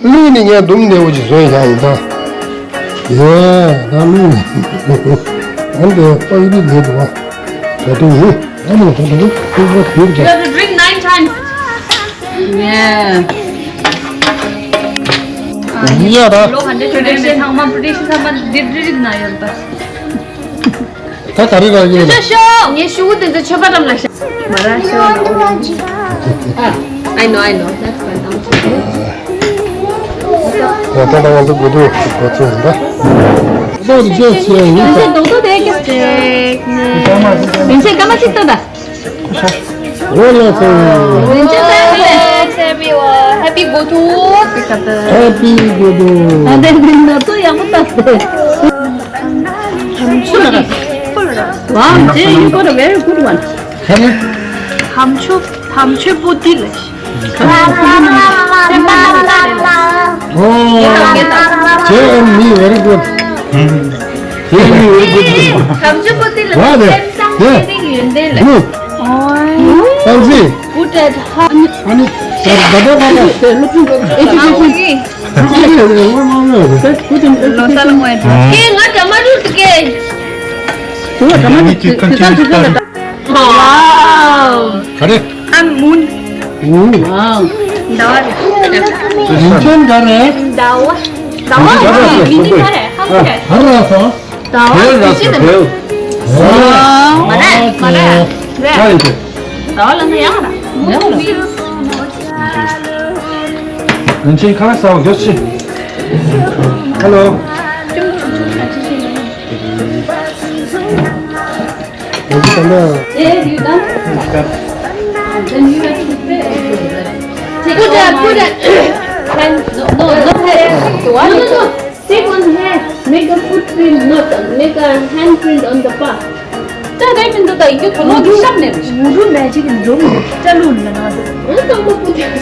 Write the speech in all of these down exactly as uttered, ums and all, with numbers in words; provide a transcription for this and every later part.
གླུད་ནི་ངས་འདུམ་ནས་འོ་ཅིག་བཟོས་ཡ་ཡིན་ད། ཡེ་ད་གླུད་ནི་ཨ་འདི་པགས་རིགས་ལས་འདུག་བ། ད་དུང་ཡིན་ཨ་མོ་ད་དུང་ཁུག་པ་དུས་ད། You have to drink nine times. Yeah. ཡ་ད། Tradition ཚང་མ་ཚང་མ་འདི་འདྲ་རིགས་ན་ཡོད་པ། ད་ག་རེ་རག་ཡོད་ལ། ཤོ་ཤོ། ངས་ཤུ་གུ་དེ་ཚོ་ཆོས་པ་རམ་ལ་ཤ། མ་ར་ཤོ། I know, I know. That's fine. I'm okay. ད་ད་ང་ཚོ་དགོས་འདུག་གོ་ཚོད་ཡིན་ད། ད་རི་ཅེག་བྱས་ཡིན་ད། རིན་ཆེན་རྡོག་རྡོག་དེ་སྐྱེ། རིན་ཆེན་སྐར་མ་གཅིག་ལྟ་ད། ལོ་ལ་སོང་། རིན་ཆེན་ད་ལེ། Happy go to. Happy go to. ད་དེ་རིན་ན་ཚོ་ཡག་པོ་ད། Wow, Jay, you got a very good one. ཁ་ནི། དམ་ཆོས་དམ་ཆོས་པོ་ཏི་ལ། ཨོ། Jay and me very good. Jay and me very good. དམ་ཆོས་པོ་ཏི་ལ། What? སེམས་བཟང་ཡོན་ཏན་ལ། ཨོ། དམ་ཆོས། Put at heart. ཨ་ནི། ད་ད་ད་ད་ད། ཨེ་ཅི་ཅི་ཅི། ལོ་སར་ངོས་ཀྱི་ང་དྲ་མ་རུ་ཏུ་ཀེ། དུ་བ་དྲ་མ་རུ་ཏུ་ཏུ་ཏུ་ཏུ། Wow. ག་རེ། ཨ་མུན། ཨུ། Wow. ཟླ་བ་རེད། རིན་ཆེན་ག་རེ། ཟླ་བ། ཟླ་བ་རེད། མིན་འདི་ག་རེ། ཧམ་ག་རེ། ཧ་ར་སོ། ཟླ་བ་རེད། ཟླ་བ་རེད། མ་རེད། མ་རེད། ཟླ་བ་ཡིན་ཏེ། ཟླ་བ་ལ་ན་ཡང་ར། ཡང་ར། རིན་ཆེན་ཁ་ལག་ཟ་བ་མགྱོགས་ཤིག Hello. There you done. Then you have to put that, put that hand, no, no, no, no, no, no. Take one hand, make a footprint, not make a handprint on the path. ད་རེ་མིན་འདུག་ད་ཡིན་གྱི་དོ་ལོ་འདི་ཤབ་ནས། ཝུ་ཌུ་མེ་ཇིག་འགྲོ་མི་འདུག་ཅ་ལུ་ནི་ན་ད། ཨ་ད་མོ་པུ་ཏི་ལུ་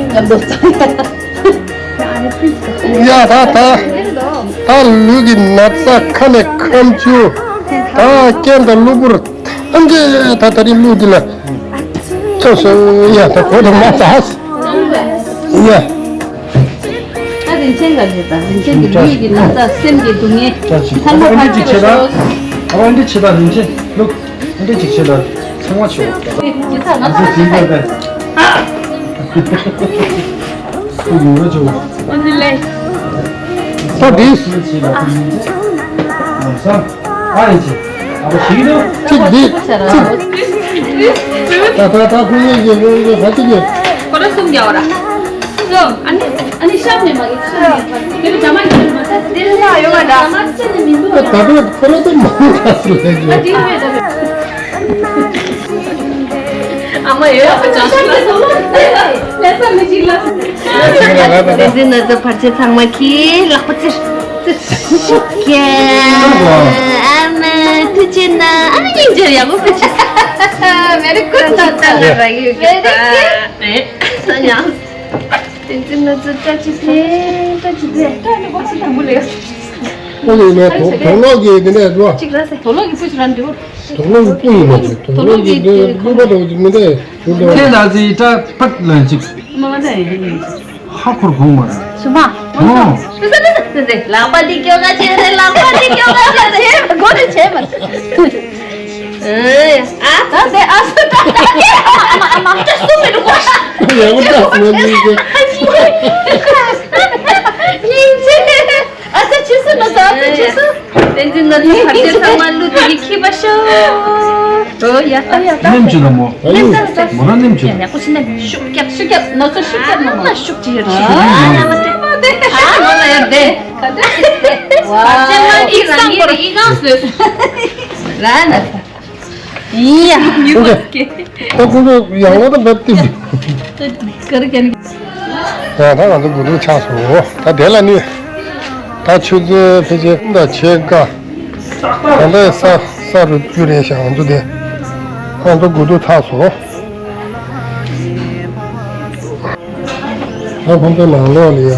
ང་འདོད་ཚང་ཡ། ཡ་ད་ད། ད་ལུས་ཀྱི་ན་ཚ་ཁ་ནས་ཁམ་ཆུ། ད་རྐན་དང་གློ་བུར་ཐམས་ཅད་ད་ད་རིང་ལུས་འདི་ལ། ཚོ་སོ་ཡ་ད་གོ་ད་མ་ཚ། ཡ། ད་རིན་ཆེན་ག་རེད་ད། རིན་ཆེན་གྱི་ལུས་ཀྱི་ན་ཚ་སེམས་ཀྱི་སྡུག་བསྔལ་ཚང་མ་ཕར་ཆེ་ཤོས། ཨ་འདི་ཆེ་ད་རིན་ཆེན་ལུག་འདི་ཅིག་བྱེད་ལ་ཚང་མ་ཆོག་ཇི་ལྟར་ང་ཚོ་ཅི་ལྟར་ད། ཁོ་ཡོང་ར་ཆོག་འོན་ཏེ་ལེ། ད་འདི། ཨ་ཡིན་ཅི། ཨ་བ་ཞིག་འདུག་གཅིག་འདི། གཅིག་ད་ད་ད་ཁོ་ཡོད་ཡོད་ཡོད་ཡོད་ཧ་ཅི་ཡོད། ཁོ་ར་གསུམ་རྒྱག་ར། ཨ་ནི་ཨ་ནི་ཤམ་ནས་མ་གི་ཤམ་ནས་མ་གི་དེ་ལ་ཇ་མ་གི་མ་ད་དེ་ལ་ཡོད་མ་ད། ད་ད་ཁོ་ར་དེ་མ་གི་ད་སུ་ལས་ཡོད། ཨ་མ་ཡོད་ཨ་ཅག་ལས་ས་མི་གཅིག་ལ། དེ་ཚེ་ན་ཚ་བར་ཆད་ཚང་མ་གི་ལག་པ་ཚེར་ཚེར་ཤིག་ག་ཨ་མ་ཐུགས་རྗེ་གནང་། ཨ་ཡིན་ཇེ་ཡག་པོ་ཕེ་ཆེ། Very good. ད་ད་ལ་ར་ཡོད་གི་ད། ཨེ་ས་ཉག་བསྟན་འཛིན་ང་ཚོ་བཀྲ་ཤིས་བདེ་ལེགས། བཀྲ་ཤིས་བདེ་ལེགས། བཀྲ་ཤིས་བདེ་ལེགས། ཨོ་ལེ་ལེ། དོ་དོ་ལོག་གི་དེ་ནས་འགྲོ། གཅིག་ར་སེ། དོ་ལོག་གི་ཕུ་ཆུ་ར་འདི་བོ། དོ་ལོག་གི་ཕུ་ཡིན་མ་ཚོད། དོ་ལོག་གི་དེ་ལུག་པ་དོ་ཅིག་མི་འདྲ་ཞུ་དོ། ཁྱེད་ལ་ཟི་ཏྲ་པད་ལན་ཅིག་མ་མ་ད་ཡིན་ཡིན། ཧ་ཁོར་གོང་མ་ར། སུ་མ། ཨོ། ཏེ་ཏེ་ཏེ་ཏེ། ལག་པ་འདི་སྐྱོ་ག་བྱེད་རེད། ལག་པ་འདི་སྐྱོ་ག་བྱེད་རེད། མགོ་ནས་བྱེད་མ། ཨ་ད་དེ་ཨ་སུ་ད་ད་ཨ་མ་ཨ་མ་ད་སུ་མི་འདུག་གོ། ཡང་ད་སུ་མི་འདུག་ཨ་ཅི་ཨ་ས་ཆི་སུ་ན་ས་ཨ་ས་ཆི་སུ། བསྟན་འཛིན་ན་ཚོ་བར་ཆད་ཚང་མ་ལུས་དེ་གི་ཁྱི་པ་ཤོ། ཨོ་ཡ་ད་ཡ་ད། ནེམ་ཅི་ལ་མོ། ནེམ་ད་ས་མོ་ན་ནེམ་ཅི། ཡ་ཡ་ཁོ་ཤི་ན་ཤུགས་རྒྱབ་ཤུགས་རྒྱབ་ན་ཚོ་ཤུགས་རྒྱབ་ན་མོ། ཤུགས་ཅི་ཡོད་ཤུགས་ཡོད་ན་མོ་དེ་མ་དེ། ཨ་མོ་ལ་ཡ་དེ། བར་ཆད་མ་གི་རང་གི་ཡི་གང་སོས། ར་ན་ས། ཡ། ད་ཁོང་ཚོ་ཡང་ལོ་དང་འབབ་ཏིབ། ཀར་ཀན། ཡ་ད་ང་ཚོ་དགུ་ཐུག་ཆགས་སོང་། ད་དེ་ལ་ནི། ད་ཆུ་ཚོད་ཕལ་ཆེར་ད་ཕྱེད་ཀ་ད་ལྟ་ས་ས་རུ་རྒྱུ་རེད་ཤག་ང་ཚོ་དེ། ང་ཚོ་དགུ་ཐུག་ཚར་སོང་། ད་ཁོང་ཚོ་ནང་ལོགས་ལ་ཡ།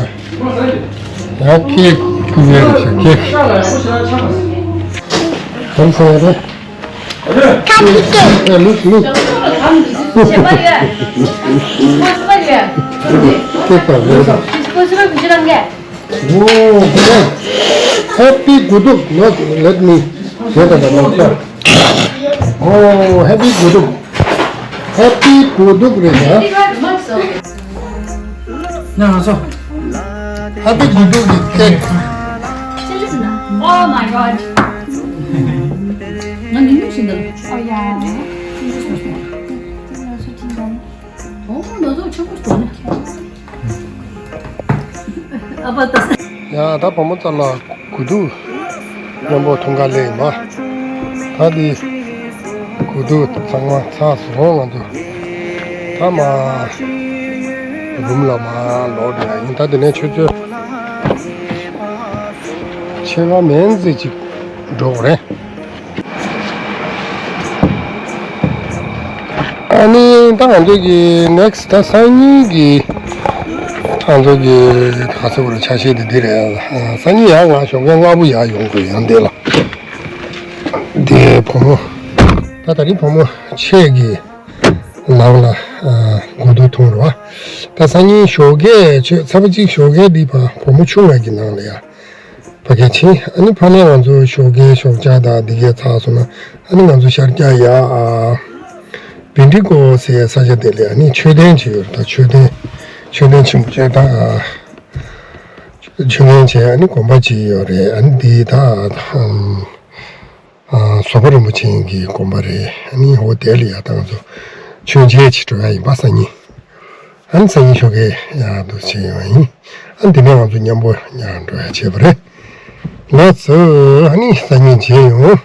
ཡང་ཁྱི་ཁྱི་ཡོད་རེད་ཤག་ཁྱི། ཁོང་ཚོ་ཡ་རེད། ཁ་ཁྱི་སྐད། ལུག་ལུག་བྱེད་པ་ཡོད། སྤོས་པ་ཡོད། ཁྱེད་དང་ལས་དང་། སྤོས་པ་གུ་ཅི་རང་གས། Oh, good. Happy Guduk. Not let me. Oh, happy Guduk. Happy Guduk རེད་ན། ཡང་ང་ཚོ། Happy Guduk གི་ཁེག Oh my god. ང་ནི་ཉུང་ཞིག་འདུག Oh yeah. ཨོ་ང་ཚོ་ཆོག་པོ་འདུག་ཨ་པ་ད། ཡ་ད་བུ་མོ་ཙ་ལ་དགུ་ཐུག་མཉམ་པོ་འཐུང་ག་སླེབས་ཡིན་པ། ད་འདི་དགུ་ཐུག་ཚང་མ་ཚར་སོང་ང་ཚོ། ད་མ་རུམ་ལ་མ་ལོག་འགྲོ་ཡ་ཡིན། ད་དེ་ནས་ཆོས་ཆོས་ཕྱེད་ཀ་མན་ཙམ་ཅིག་འགྲོ་དགོས་རེད། ཨ་ནི་ད་ང་ཚོ་གི་next ད་སང་ཉིན་གི་ང་ཚོ་གི་ག་ཚོད་བར་ཆ་ཤས་དེ་འདི་རེད། སང་ཉིན་ཡང་ང་ཞོགས་ཀས་སྔ་པོ་ཡར་ཡོང་དགོས་ཡང་འདི་ལ། འདི་བུ་མོ་ད་ད་རིང་བུ་མོ་ཁྱེད་ཀྱི་ནང་ལ་དགུ་ཐུག་འཐུང་རོགས། ད་སང་ཉིན་ཞོགས་ཀས་ཁྱོད་ཚར་པ་གཅིག་ཞོགས་ཀས་འདི་བ་བུ་མོ་ཆུང་བ་གི་ནང་ལ་ཡ། ཕ་གིར་ཕྱིན། ཨ་ནི་ཕ་ནས་ང་ཚོ་ཞོགས་ཀའི་ཞོགས་ཇ་དང་འདི་གས་ཚར་སོང་ན། ཨ་ནི་ང་ཚོ་ཤར་རྒྱག་ཡ་ཨ། བིན་ཀྲི་ཀོ་ཟེར་ས་ཆ་དེ་ལ་ཨ་ནི་མཆོད་རྟེན་ཅིག་ཡོད་རེད། ད་མཆོད་རྟེན། མཆོད་རྟེན་ཆེན་པོ་ཅིག་ད་ཨ། མཆོད་རྟེན་བྱས་ཨ་ནི་དགོན་པ་ཅིག་ཡོད་རེད། ཨ་ནི་འདི་ད་ཨ། ཨ། བཟོད་པ་རིན་པོ་ཆེ་གི་དགོན་པ་རེད། ཨ་ནི་འོ་དེ་ལ་ཡ་ད་ང་ཚོ་མཆོད་མཇལ་ཅིག་འགྲོ་ཡ་ཡིན་པ་སང་ཉིན། ཨ་ནི་སང་ཉིན་ཞོགས་ཀས་ཡར་འདུག་བྱེད་ཡོང་ཡིན། ཨ་ནི་དེ་ནས་ང་ཚོ་མཉམ་པོ་ཡར་འགྲོ་ཡ་བྱེད་པ་རེད། ལགས་སོ། ཨ་ནི་སང་ཉིན་མཇལ་ཡོང་།